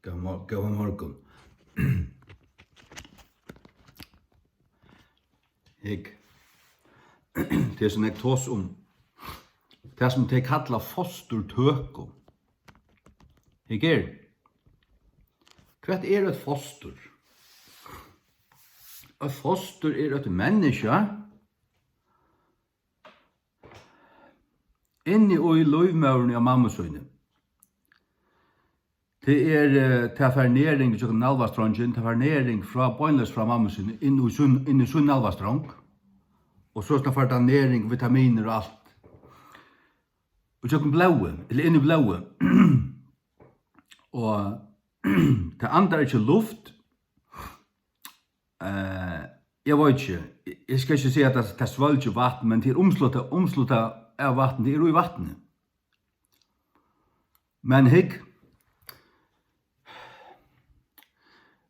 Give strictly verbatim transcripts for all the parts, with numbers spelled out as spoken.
Góðan mor-, góðan morgun. Hygg. Tað er so nógv tos um tað, sum tey kalla fosturtøku. Hygg her. Hvat er eitt fostur? Eitt fostur er eitt menniskja inni í lívmóðrini av mammu síni. Tað er, eh, tað fær næring ígjøgnum nælvastrongin, tað fær næring frá, beinleiðis frá mammu síni, inn í sín, inn í sín nælvastrong. Og so skal fær tað næring, vitaminir og alt. Ígjøgnum blóðið, ella inn í blóðið. Og tað andar ikki luft. Eh, eg veit ikki, eg, eg skal ikki siga, at tað, tað svølgir vatn, men tað er umslutað, umslutað av vatni, tað er í vatni. Men hygg,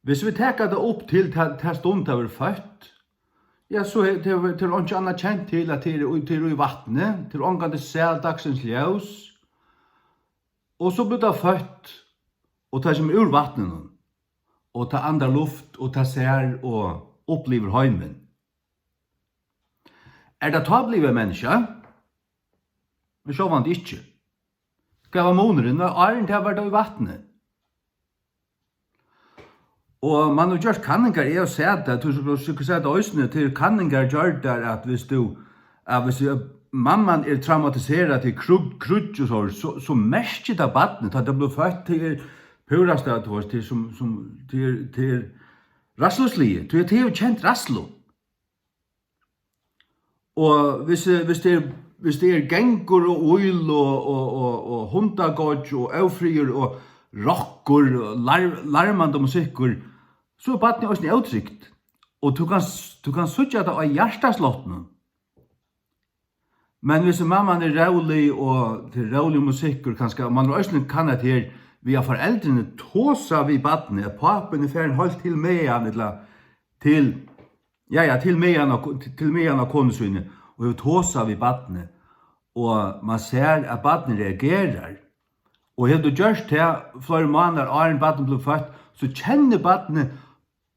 hvis vit taka tað upp til ta, ta stund tað verður føtt, ja, so er, tað er, tað er einki annað kent til, at tað er, í- tað er í vatni, tað er ongantíð sæð dagsins ljós, og so blívur tað føtt, og tað kemur úr vatninum, og tað andar luft, og tað sær og upplivir heimin. Er tað tá blivið eitt menniskja? Men sjálvandi ikki. Hvat var munurin? Nei, áðrenn tað var tað í vatni. Og mann hevur gjørt kanningar, eg havi sæð tað, tú skuldi sikkurt sæð tað eisini, til kanningar gjørdar, at hvis tú, at hvis, eh, mamman er traumatiserað til krú-, kríggj og so, so, so merkir tað barnið, tá tað blívur føtt, tað er púrasta, tú veist, tað er sum, sum, tað er, tað er ræðslusligið, tí at tað hevur kent ræðslu. Og hvis, eh, hvis tað er, hvis tað er gangur og ýl og, og, og, og hundagoyggj og ófriður og rokkur og lar-, larmandi musikkur, so er barnið eisini ótrygt. Og tú kanst, tú kanst síggja tað á hjartasláttinum. Men hvis mamman er rólig, og tað er róligur musikkur, kanska, man hevur eisini kannað tað her við, at foreldrini tosa við barnið, at pápin er farin heilt til magan, ella til, ja, ja, til magan á ko-, til magan á konu síni, og hevur tosað við barnið, og man sær, at barnið reagerar. Og hevur tú gjørt tað fleiri mánaðar, áðrenn barnið blívur føtt, so kennir barnið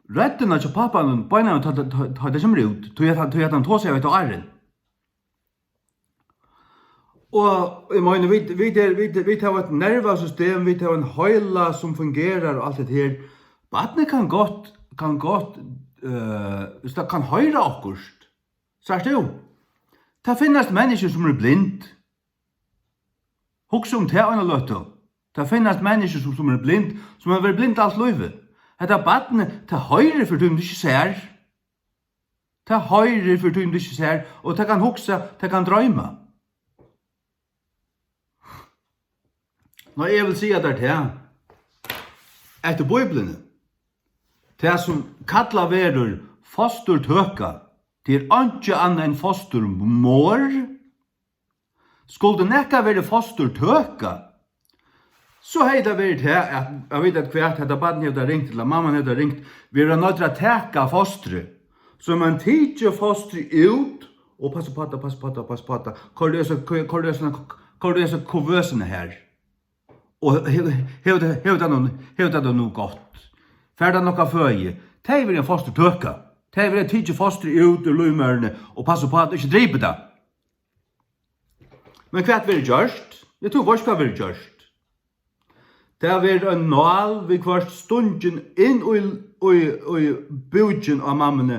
røddina hjá pápanum, beinanvegin tá, tá, tá, tá tað kemur út, tí at hann, tí at hann tosar við tað áðrenn. Og eg meini, vit, vit er, vit, vit hava eitt nervasystem, vit hava ein heila sum fungerar og alt hetta her. Barnið kann gott, kann gott, eh, hvis tað kann hoyra okkurt. Sært tú? Tað finnast menniskju sum eru blind. Hugsa um tað eina løtu. Tað finnast menniskju sum, sum eru blind, sum hava verið blind alt lívið. Hetta barnið, tað hoyrir fyri tí, um tað ikki sær. Tað hoyrir fyri tí, um tað ikki sær, og tað kann hugsa, tað kann droyma. Nei, eg vil siga tær tað. Eftir Bíbliuni, tað sum kallað verður fosturtøka, tað er einki annað enn fosturmorð. Skuldi nakað verið fosturtøka, so hevði tað verið tað, at, at vita hvat, hetta barn hevur tað ringt, ella mamman hevur tað ringt, verið noydd at taka fostrið. So man tikið fostrið út, og passa uppá tað, passa uppá tað, passa uppá tað. Koyr tað so, koyr, koyr tað so, koyr tað so kuvøsina her. Og hevur, hevur tað, hevur tað nú, hevur tað nú gott? Fær tað nokk av føði? Tað hevði verið ein fosturtøka. Tað hevði verið at tikið fostrið út úr lívmóðrini og passa uppá at ikki dripið tað. Men hvat verður gjørt? Ja, tú veitst, hvat verður gjørt. Tað verður ein nál viðhvørt stungin inn í, í, í búkin á mammuni,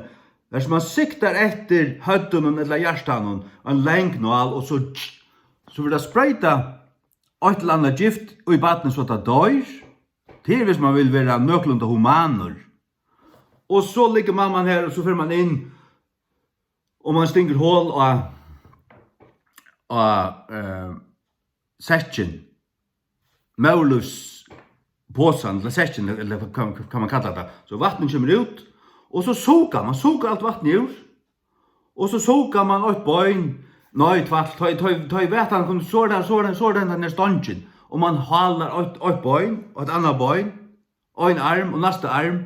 har sum man siktar eftir høvdinum ella hjartanum, ein lang nál, og so, so verður tað sproytað eitt ella annað gift í barnið, so tað doyr. Tað er, hvis man vil vera nøkulunda humanur. Og so liggur mamman her, og so fer man inn, og man stingur hol á, á, eh, sekkin, móðurlívsposan, ella sekkin, ella hvat, hvat man kallar tað. So vatnið kemur út, og so sugar man, sugar alt vatnið úr, og so sugar man eitt bein, nei, tvætl, tá, tá, tá ið vatan kom, so er tað, so er tað, so er tað, tann er stongin, og man hálar eitt, eitt bein, og eitt annað bein, ein arm og næsta arm.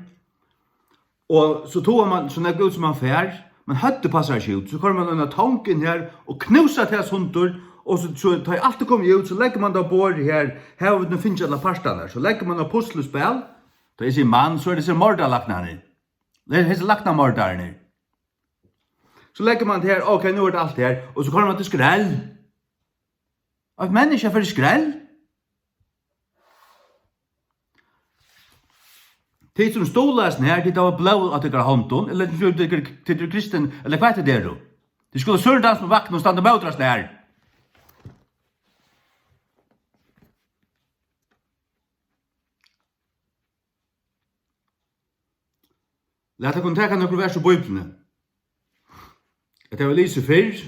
Og so togar man so nógv út, sum man fær, men høvdið passar ikki út. So koyrir man eina tong inn her og knúsar tað sundur, Og so, so tá ið alt er komið út, so leggur mann tað á borðið her, her hava vit nú fingið allar partarnar. So leggur mann á puslispæl, tá eg sigi mann, so er tað hesir mordarlæknarnir. Tað eru hesir læknamordararnir. So leggur mann tað her, ok, nú er tað alt her, og so koyrir mann til skrell. Eitt menniskja fer í skrell. Tit sum stuðla hesum her, tit hava blóð á tykkara hondum, ella tit eru, tit eru kristin, ella hvat tit eru. Tit skulu syrgja teimum sum vakna og standa móti hesum her. Lat okkum taka nøkur vers úr Bíbliuni. Hetta havi eg lisið fyrr.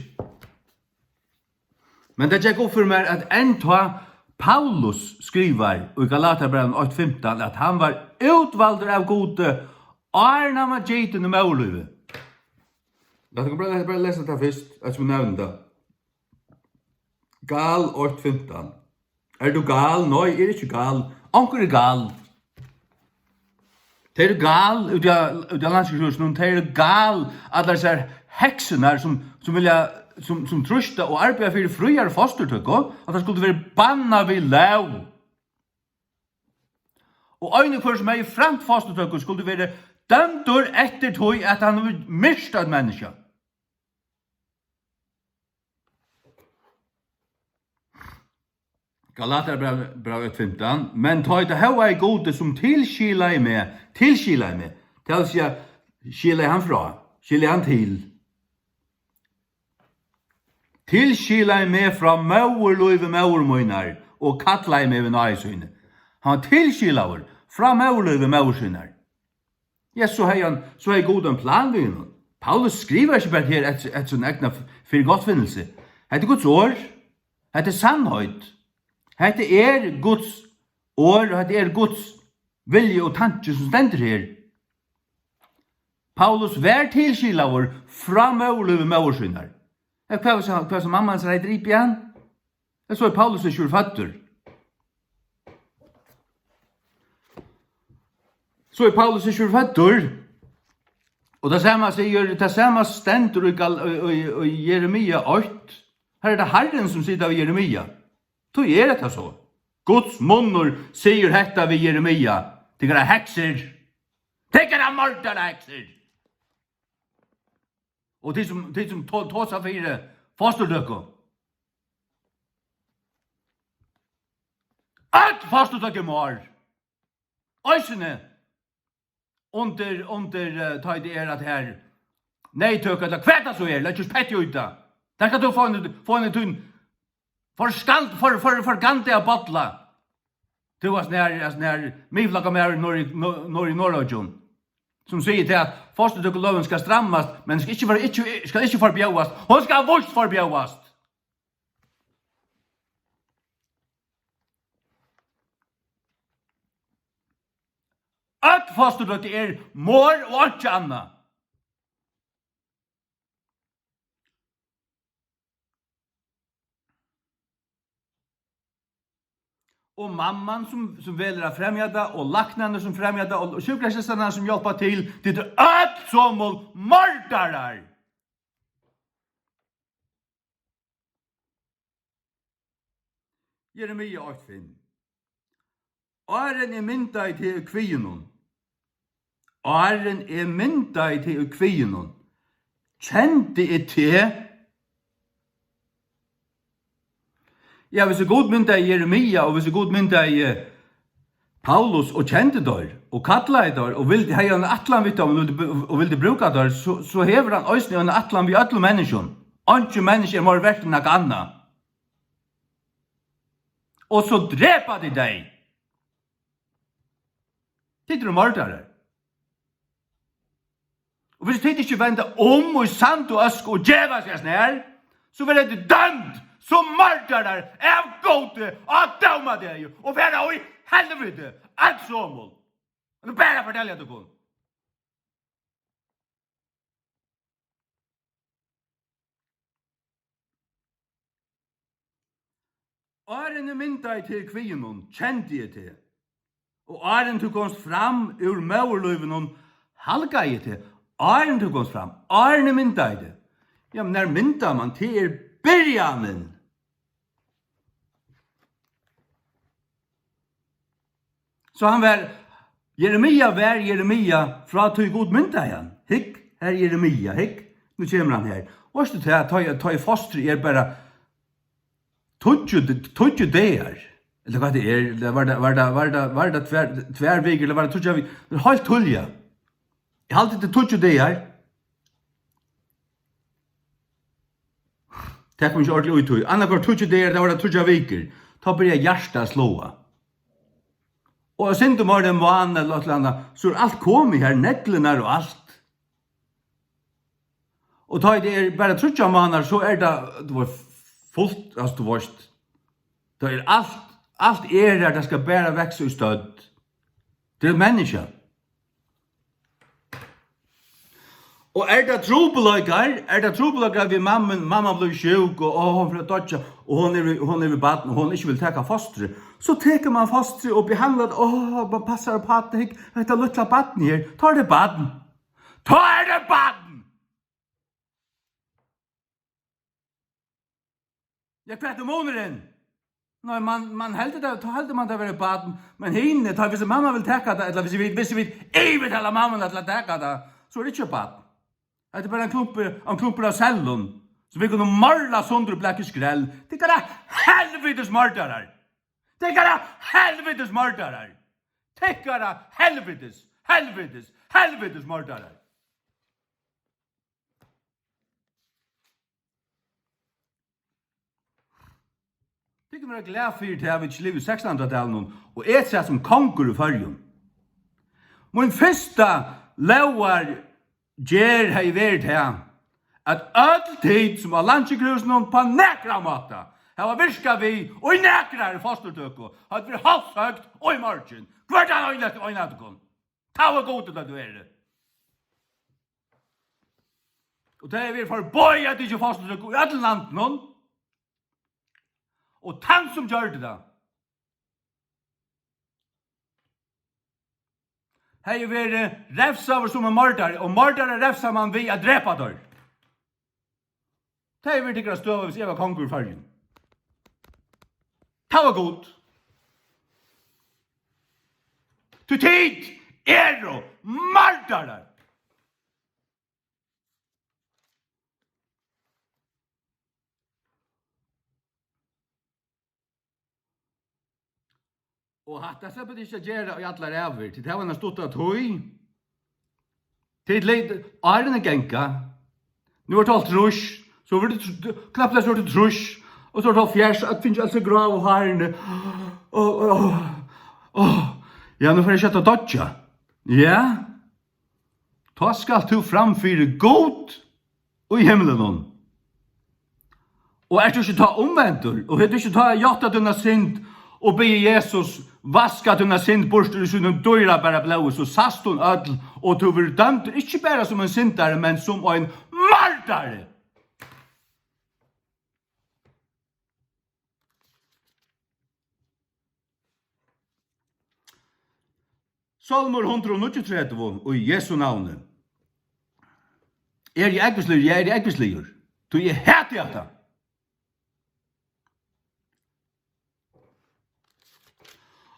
Men tað gekk upp fyri mær, at enn tá Paulus skrivar í Galatiabrævinum eitt fimtan, at hann var útvaldur av Gudi, áðrenn hann var gitin í móðurlívi. Lat okkum bara, bara lesa tað fyrst, eftir sum eg nevni tað. Gal eitt fimtan. Ert tú gal? Nei, eg eri ikki gal. Onkur er gal. Tey eru gal úti á, úti á landskjúrhúsinum. Tey eru gal, allar hesar heksurnar sum, sum vilja, sum, sum trýsta og arbeiða fyri fríari fosturtøku, at tað skuldi verið bannað við lóg. Og ein og hvør sum hevði framt fosturtøku skuldi verið dømdur eftir tí, at hann hevur myrt eitt menniskja. Galatiabræv, bræv eitt fimtan. Men tá ið tað hóvaði Gudi, sum tilskilaði meg, tilskilaði meg, tað vil siga, skilaði hann frá, skilaði hann til. Tilskilaði meg frá móðurlívi móður mínar og kallaði meg við náði síni. Hann var tilskilaður frá móðurlívi móður sínar. Ja, so hevði hann, so hevði Gud ein plan við honum. Paulus skrivar ikki bara her eftir, eftir sín egna f-, fyri gottfinnilsi. Hetta er Guds orð. Hetta er sannheit. Hetta er Guds orð, og hetta er Guds vilji og tanki sum stendur her. Paulus var tilskilaður frá móðurlívi móður sínar. Ja, hvat var so, hvat var so mamma hansara hevði dripið hann? Ja, so er Paulus ikki verið føddur. So er Paulus ikki verið føddur. Og tað sama sigur, tað sama stendur í Gal-, í, í, í Jeremia eitt. Her er tað Harrin, sum situr við Jeremia. Tí er hetta so. Guds munnur sigur hetta við Jeremia. Tykkara heksir. Tykkara morðara heksir. Og tit sum, tit sum to-, tosa fyri fosturtøku. Øll fosturtøka er morð. Eisini undir, undir, eh, tá ið er at her neyðtøka, ella hvat tað so er, leggjast petti í tað. Tað skal tú fáa inn, fáa inn í tín forskand-, for, for, forgandiga bolla. Tú varst nær, varst nær miðflokkamaður norður í, nor-, norður í Norðoyggjum, sum sigur til at fosturtøkulógin skal strammast, men skal ikki vera, ikki, skal ikki forbjóðast. Hon skal víst forbjóðast. Øll fosturtøka er morð og einki annað. Og mamman sum, sum velur at fremja tað, og læknarnir sum fremja tað, og sjúkrasysturnar sum hjálpa til, tit eru øll somul mordarar. Jeremia eitt fimm. Áðrenn eg myndaði teg í kviðinum, áðrenn eg myndaði teg í kviðinum, kendi eg teg. Ja, hvis Gud myndaði Jeremia, og hvis Gud myndaði, eh, Paulus og kendi teir, og kallaði teir, og vildi, hevði ein ætlan við teimum, og vildi, og vildi brúka teir, so, so hevur hann eisini ein ætlan við øllum menniskjum. Einki menniskja er meira vert enn nakað annað. Og so drepa tit tey. Tit eru mordarar. Og hvis tit ikki venda um í sand og øsku og geva seg snær, so verða tit dømd sum mordarar av Gudi á dómadegi og fara í helviti, øll somul. Og nú bara fortelja tykkum. Áðrenn eg myndaði teg í kviðinum, kendi eg teg. Og áðrenn tú komst fram úr móðurlívinum, halgaði eg teg. Áðrenn tú komst fram, áðrenn eg myndaði teg. Ja, men nær myndar mann? Tað er byrjanin. So hann var, Jeremia var Jeremia frá tí Gud myndaði hann. Hygg, her er Jeremia, hygg, nú kemur hann her. Veitst tú tað, tá ið, tá ið fostrið er bara tíggju, tíggju dagar, ella hvat tað er, ella var tað, var tað, var tað, var tað tvær, tvær vikur, ella var tað tríggjar vikur? Tað er heilt tíðliga. Eg haldi, tað er tíggju dagar. Tað kom ikki ordiliga í tí. Annaðhvørt tíggju dagar, tað var tað tríggjar vikur. Tá byrjar hjartað at sláa. Og eitt sindur meira enn vana ella eitt ella annað, so er alt komið her, neglirnar og alt. Og tá ið tað er bara tríggjar mánaðar, so er tað, tú veist, fult, altso, tú veist, tað er alt, alt er her, tað skal bara vaksa í stødd. Tað er eitt menniskja. Og er tað trupulleikar, er tað trupulleikar við mammun, mamman blívur sjúk, og, og hon fer at doyggja, og hon er við, hon er við barn, og hon ikki vil taka fostrið, so tekur mann fostrið og behandlar tað, og man passar upp á tað, hygg, hetta lítla barnið her, tá er tað barn. Tá er tað barn! Ja, hvat er munurin? Nei, man, man heldur tað, tá heldur man tað vera barn, men hini, tá, hvis mamma vil taka tað, ella hvis vit, hvis vit yvirtala mammuna til at taka tað, so er tað ikki barn. Hetta er bara ein klumpur, ein klumpur av cellum, sum vit kunnu morla sundur og blaka í skrell. Tykkara helvitis mordarar! Tykkara helvitis mordarar! Tykkara helvitis, helvitis, helvitis mordarar! Tit kunnu vera glað fyri tað, at vit ikki liva í sekstanhundraðtalinum, og eg sat sum kongur í Føroyum. Mín fyrsta lógargerð hevði verið tað, at øll tit, sum á Landsjúkrahúsinum á nakran máta hava virkað við í nakrari fosturtøku, høvdu verið hálshøgd í morgin. Hvør tann einasti, ein av tykkum. Tá var Gud, at tú ert. Og tað er verið forboðið at ikki fosturtøku í øllum landinum. Og tann, sum gjørdi tað, hevði verið revsaður sum ein mordari, og mordara revsar mann við at drepa teir. Tað hevði verið tykkara støða, hvis eg var kongur í Føroyum. Tað var Gud. Tí tit eru mordarar. Og hatta sleppur tit ikki at gera í allar ævir, tí tað var eina stutta tíð. Tit leyt árini ganga. Nú ert tú hálvtrýss, so verður tú tr-, knappliga so ert tú trýss, og so ert tú hálvfjerðs, at finna alt so gráu hárini. Áh, áh, áh. Ja, nú fari eg skjótt at doyggja. Ja. Tá skalt tú fram fyri Gud í himlinum. Og ert tú ikki tá umvendur, og hevur tú ikki tá játtað tína synd og biðið Jesus vaska tína synd burtur í sínum dýrabara blóði, so sæst hon øll, og tú verður dømdur ikki bara sum ein syndari, men sum ein mordari. Sálmur hundrað og níggjuogtretivu, í Jesu navni. Eri eg ógvusligur? Ja, eri eg ógvusligur. Tí eg hati hatta.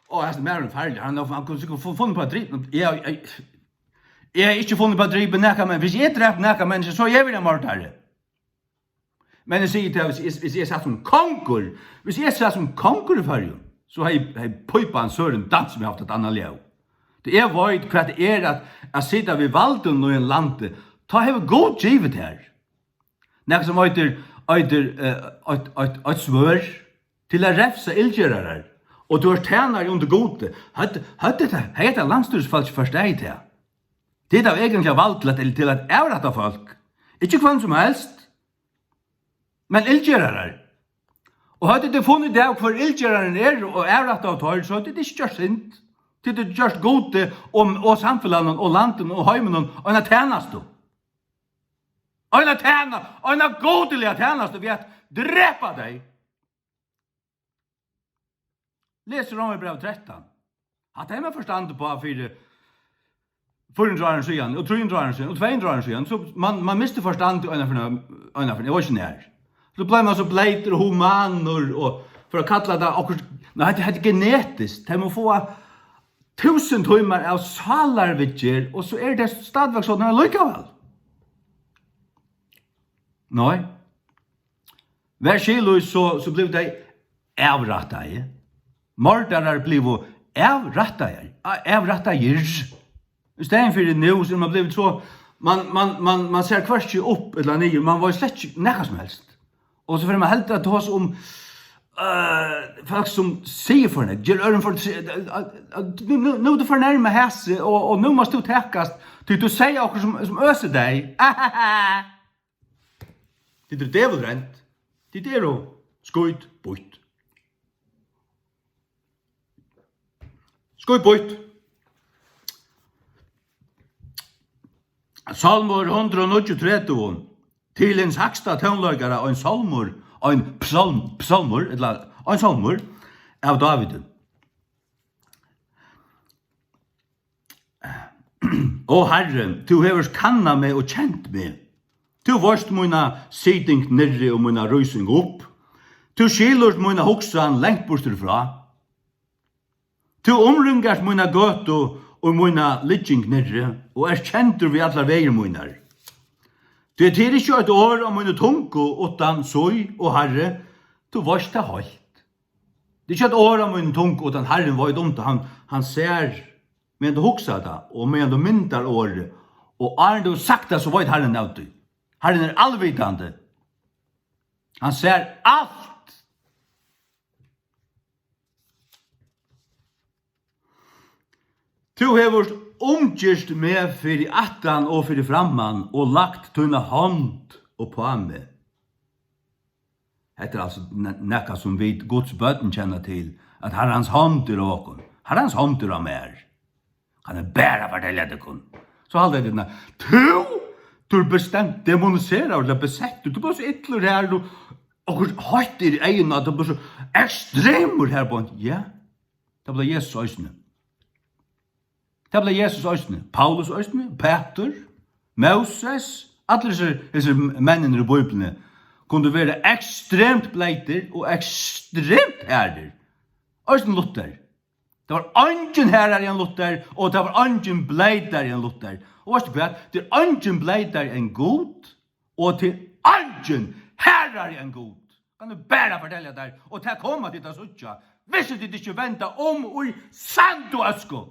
Og hasin maðurin er farligur. Hann, hann kundi sikkurt fu-, funnið upp á at drepa. Eg, eg, eg hevði ikki funnið upp á at drepa nakran, men hvis eg drap nakran menniskja, so eri eg ein mordari. Men eg sigi tað, hvis, hvis, hvis eg satt sum kongur, hvis eg satt sum kongur í Føroyum, so hevði, hevði pípan Søren Dansmi havt eitt annað ljóð. Tí eg veit, hvat tað er at, at sita við valdinum í einum landi. Tá hevur Gud givið tær nakað sum eitur, eitur, eh, eitt, eitt, eitt svørð til at revsa illgerarar. Og tú ert tænari undir Gudi. Høvdu, høvdu tað, hevði hetta landsstýrisfólk forstaðið tað? Tit hava eigentliga vald til at, til at avrætta fólk. Ikki hvønn sum helst, men illgerarar. Og høvdu tit funnið út av, hvør illgerarin er, og avrættað teir, so høvdu tit ikki gjørt synd. Tit høvdu gjørt Gudi og, og samfelagnum og landinum og heiminum eina tænastu. Eina tæna-, eina gudiliga tænastu við at drepa tey. Les Rómarbræv trettan. Hatta hevði man forstand uppá fyri fýra hundrað árum síðan, og trý hundrað árum síðan, og tvey hundrað árum síðan. So man, man misti forstand í eina ferð, eina ferð, eg veit ikki nær. So bleiv man so bleytur og humanur og, fyri at kalla tað okkurt, nei, hetta, hetta er genetiskt. Tey mugu fáa túsund tímar av sálarviðgerð, og so eru tey stadigvæk sovorðnir allíkavæl. Nei. Var skilvísi, so, so blivu tey avrættaði. Mordarar blivu avrættaðir, a-, avrættaðir. Í staðin fyri nú, so er man blivin so, man, man, man, man sær hvørki upp ella niður, man veit slett ikki nakað sum helst. Og so fer man heldur at tosa um, øh, fólk sum sigur for nógv, ger øðrum for, øh, øh, øh, nú, nú, nú ert tú for nærma hasi, og, og nú mást tú takast, tí tú segði okkurt sum, sum øsir tey. Tit eru dævulrent. Tit eru skítbýtt. Skítbýtt. Sálmur hundrað og níggjuogtretivu. Til hins hægsta tónleikara ein sálmur, ein psalm, psalmur, ella ein sálmur av Dávidi. Ó Harri, tú hevur kannað meg og kent meg. Tú veitst mína siting niðri og mína rísing upp. Tú skilur mína hugsan langt burtur frá. Tú umringast mína gøtu og mína ligging niðri og ert kendur við allar vegir mínar. Tí tað er ikki eitt orð á míni tungu uttan sí, ó Harri, tú veitst tað heilt. Tað er ikki eitt orð á míni tungu, uttan Harrin veit um tað. Hann, hann sær, meðan tú hugsar tað, og meðan tú myndar orðið, og áðrenn tú hevur sagt tað, so veit Harrin av tí. Harrin er alvitandi. Hann sær alt. Tú hevur umgirt meg fyri aftan og fyri framman og lagt tína hond uppá meg. Hetta er altso na-, nakað, sum vit, Guds børn, kenna til, at Harrans hond er á okkum. Harrans hond er á mær. Kann eg bara fortelja tykkum. So halda tit, tú, tú ert bestemt demoniseraður ella besettur. Tú ert bara so illur her, tú, okkurt heitt er í eygunum, at tú ert so ekstremur her, beint. Ja, tað bleiv Jesus eisini. Tað bleiv Jesus eisini. Paulus eisini. Petur. Moses. Allir hesir, hesir menninir í Bíbliuni kundu vera ekstremt bleytir og ekstremt harðir. Eisini Luther. Tað var eingin harðari enn Luther, og tað var eingin bleytari enn Luther. Og veitst tú hvat? Tað er eingin bleytari enn Gud, og tað er eingin harðari enn Gud. Kann eg bara fortelja tær, og tað koma tit at síggja, hvis tit ikki venda um í sand og øsku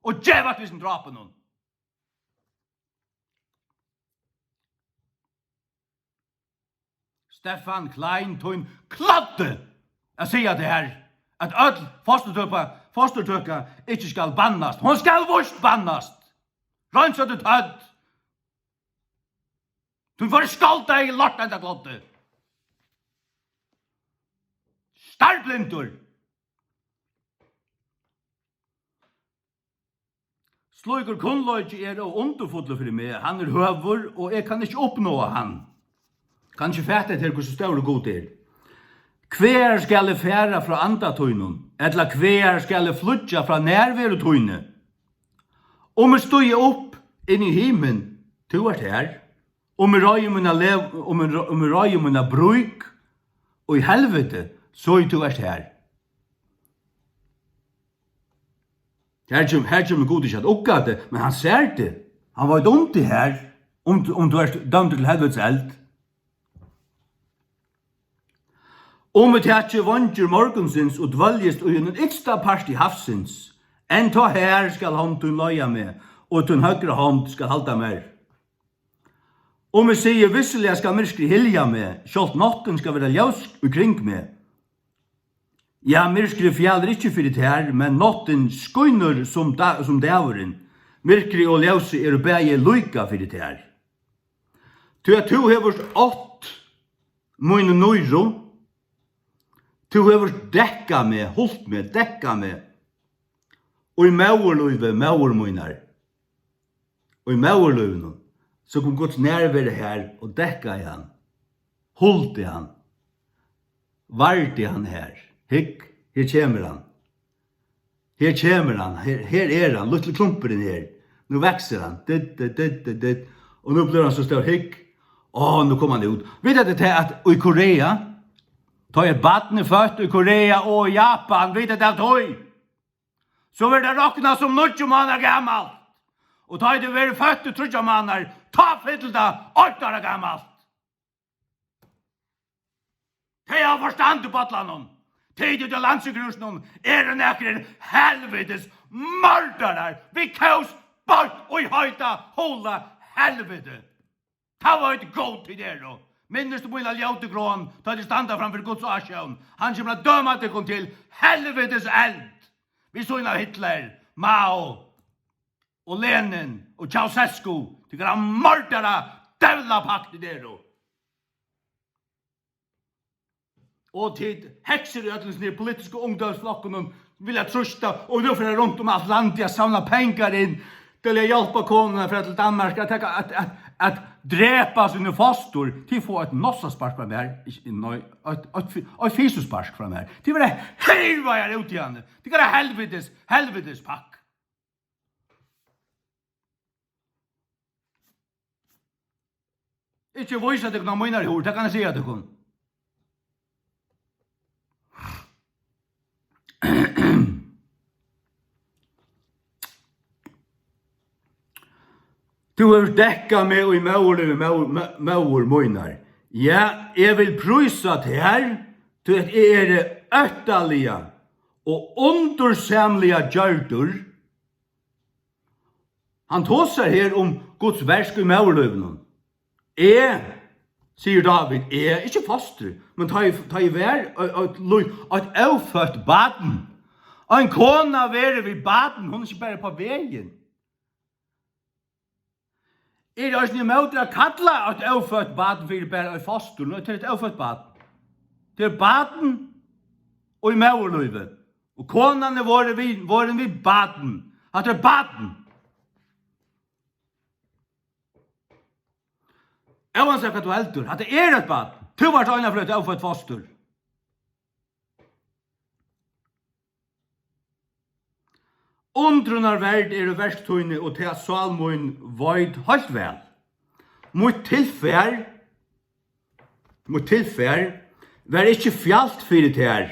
og gevast við hesum drápunum. Stefan Klein, tín kloddi, at siga tað her, at øll fosturtøka, fosturtøka ikki skal bannast. Hon skal víst bannast. Reinsa títt høvd. Tú fór í skálda í lort, enda kloddi. Starblindur. Slíkur kunnleiki er ov undurfullur fyri meg. Hann er høgur, og eg kann ikki uppnáa hann. Kann ikki fata hetta her, hvussu stórur Gud er. Hvagar skal eg fara frá anda tínum? Ella hvagar skal eg flýggja frá nærveru tíni? Um eg stígi upp inn í himin, tú ert har. Um eg reiði mína lev-, um eg, um eg reiði mína brík í helviti, so ið tú ert har. Her kemur, her kemur Gud ikki at ugga teg, men hann sær teg. Hann veit um teg her, um, um tú ert dømdur til helvitis eld. Um eg taki veingir morgunsins og dvøljist í hinum ytsta parti havsins, enn tá her skal hond tín leiða meg, og tín høgra hond skal halda mær. Um eg sigi, vissiliga skal myrkrið hylja meg, sjálvt náttin skal vera ljós í kring meg. Ja, myrkrið fjalir ikki fyri tær, men náttin skínur sum da-, sum dagurin. Myrkrið og ljósið eru bæði líka fyri tær. Tí at tú hevur átt míni nýru, tú hevur dekkað meg, hult meg, dekkað meg í móðurlívi móður mínar. Og í móðurlívinum, so kom Guds nærvera her og dekkaði hann, huldi hann, vardi hann her. Hygg, her kemur hann. Her kemur hann, her, her er hann, lítli klumpurin her. Nú veksur hann, dytt, dytt, dytt, dytt, dytt. Og nú blívur hann so stórur, hygg. Á, nú kom hann út. Vita tit tað, at í Korea, tá eitt barn er føtt í Korea og Japan, vita tit av tí? So verður tað roknað sum níggju mánaðar gamalt. Og tá ið tú verður føddur tríggjar mánaðar, tá fyllir tað eitt ára gamalt. Tey hava forstand í bollanum. Tey úti á landssjúkrahúsinum eru nakrir helvitis mordarar. Við kós beint í heita, hola helviti. Tað veit Gud, tit eru. Minnist mína ljótu gron, tá tit standa framfyri Guds ásjón. Hann kemur at døma tykkum til helvitis eld. Við síðuna av Hitler, Mao og Lenin og Ceausescu. Tykkara mordara, djevlapakk tit eru. Og tit heksur í øllum sínum politisku ungdómsflokkunum vilja trýsta, og nú fara rundt um alt landið at savna pengar inn til at hjálpa konum at fara til Danmark at taka, at, at, at drepa síni fostur. Tit fáa eitt nossaspark frá mær, ikki, nei, eitt, eitt, fi- eitt fisuspark frá mær. Tit verða hirvaðar út í hann. Tit gera helvitis, helvitis pakk. Ikki vísa tykkum á mínari hurð, tað kann eg siga tykkum. Tú hevur dekkað meg í móðurlívi móður, mó-, móður mínar. Ja, eg vil prísa tær, tí at eg eri óttaliga og undursamliga gjørdur. Hann tosar her um Guds verk í móðurlívinum. Eg, sigur Dávid, eg, ikki fostur, men tá eg, tá eg var eitt, eitt, lí- eitt óføtt barn. Ein kona verður við barn, hon er ikki bara upp á vegin. Eg eri eisini ímóti at kalla eitt óføtt barn fyri bara eitt fostur. Nei, tað er eitt óføtt barn. Tað er barn í móðurlívi. Og konan er vorðin við, vorðin við barn. Hatta er barn. Óansett hvat tú heldur, hatta er eitt barn. Tú vart einaferð eitt óføtt fostur. Undrunarverd eru verk tíni, og tað sál mín veit heilt væl. Mítt tilfar, mítt tilfar var ikki fjalt fyri tær.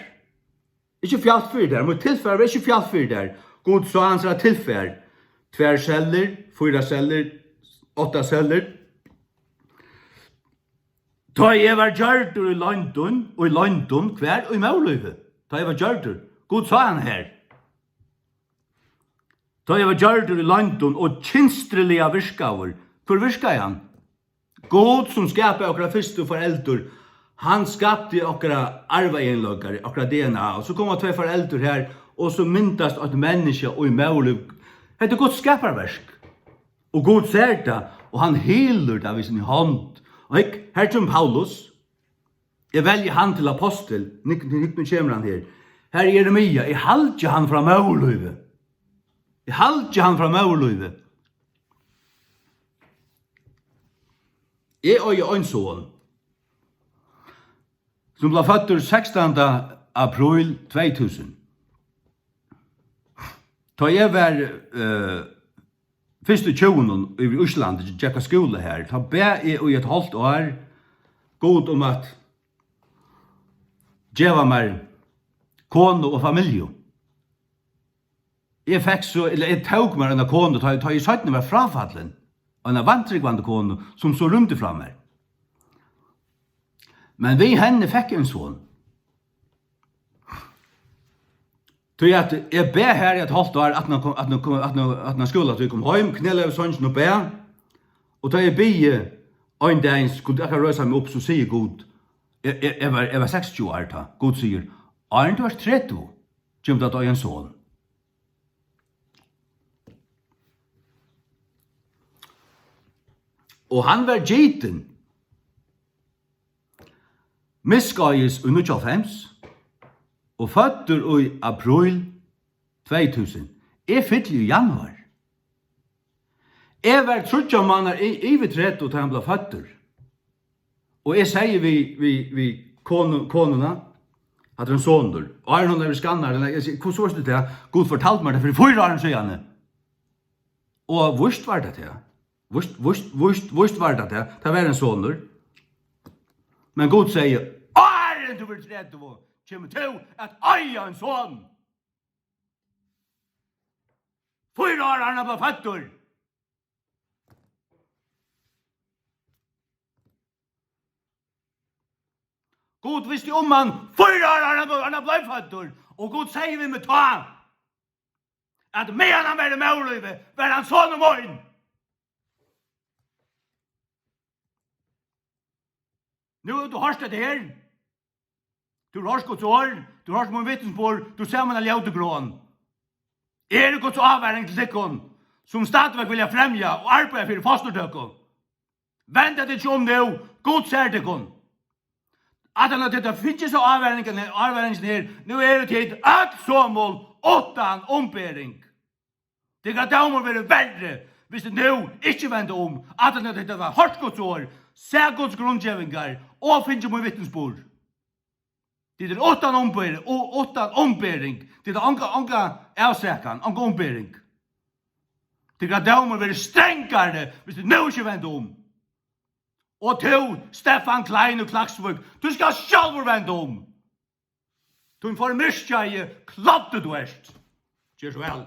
Ikki fjalt fyri tær. Mítt tilfar var ikki fjalt fyri tær. Gud sá hansara tilfar. Tvær sellir, fýra sellir, átta sellir. Tá eg var gjørdur í loyndum, í loyndum, hvar? Í móðurlívi. Tá eg var gjørdur. Gud sá hann her. Tá eg var gjørdur í loyndum og kynstriliga virkaður. Hvør virkaði hann? Gud, sum skapaði okkara fyrstu foreldur, hann skapti okkara arvaeginleikar, okkara D N A, og so koma tvey foreldur her, og so myndast eitt menniskja í móðurlívi. Hetta er Guds skaparverk. Og Gud sær tað, og hann hylur tað við síni hond. Og hygg, her kemur Paulus. Eg velji hann til apostil. Hygg, hygg, nú kemur hann her. Her er Jeremia. Eg halgi hann frá móðurlívi. Eg halgi hann frá móðurlívi. Eg eigi ein son, sum bleiv føddur sekstanda apríl tvey túsund. Tá eg var, eh, fyrst í tjúgunum í Íslandi, gekk á skúla har, tá bað eg í eitt hálvt ár Gud um at geva mær konu og familju. Eg fekk so, ella eg tók mær eina konu, tá, tá eg seinni var fráfallin, eina vantrúgvandi konu, sum so rýmdi frá mær. Men við henni fekk eg ein son. Tí at eg bað har í eitt hálvt ár, aftan á kom-, aftan á kom-, aftan á, aftan á skúla, tí eg kom heim, knelaði í songina og bað. Og tá eg biði ein dagin, skuldi akkurát reisa meg upp, so sigur Gud, eg, eg, eg var, eg var seksogtjúgu ár tá. Gud sigur, áðrenn tú ert tretivu, kemur tú at eiga ein son. Og hann var gitin miðskeiðis í níggjuoghálvfems og føddur í apríl tvey túsund. Eg fylli í januar. Eg var tríggjar mánaðar y-, yvir tretivu, tá hann bleiv føddur. Og eg segði við, við, við konu, konuna, hatta er ein sonur. Og áðrenn hon hevur skannað, eg sigi, hvussu veitst tú tað? Gud fortaldi mær tað fyri fýra árum síðani. Og víst var tað tað. Víst, víst, víst, víst var tað tað. Tað var ein sonur. Men Gud segði, áðrenn tú verður tretivu, kemur tú at eiga ein son. ár, hann bleiv føddur. Gud visti um hann fýra ár, hann bleiv, hann bleiv føddur. Og Gud segði við meg tá, at meðan hann var í móðurlívi, var hann sonur mín. Nú hevur tú hoyrt hetta her. Tú hevur hoyrt Guds orð, tú hevur hoyrt mín vitnisburð, tú sært mína ljótu gron. Eg eri Guds ávaring til tykkum, sum stadigvæk vilja fremja og arbeiða fyri fosturtøku. Venda tykkum um nú, Gud sær tykkum. At hann hevur fingið so ávaringin, ávaringin her, nú eru tit øll somul uttan umbering. Tykkara dómur verður verri, hvis tit nú ikki venda um, at hann hevur hoyrt Guds orð, sæð Guds grundgevingar og fingið mín vitnisburð. Tit eru uttan umbering, og uttan umbering. Tit hava onga, onga avsakan, onga umbering. Tykkara dómur verður strangari, hvis tit nú ikki venda um. Og tú, Stefan Klein úr Klaksvík, tú skalt sjálvur venda um. Tín formyrkjaði kloddi tú ert. Ger so væl.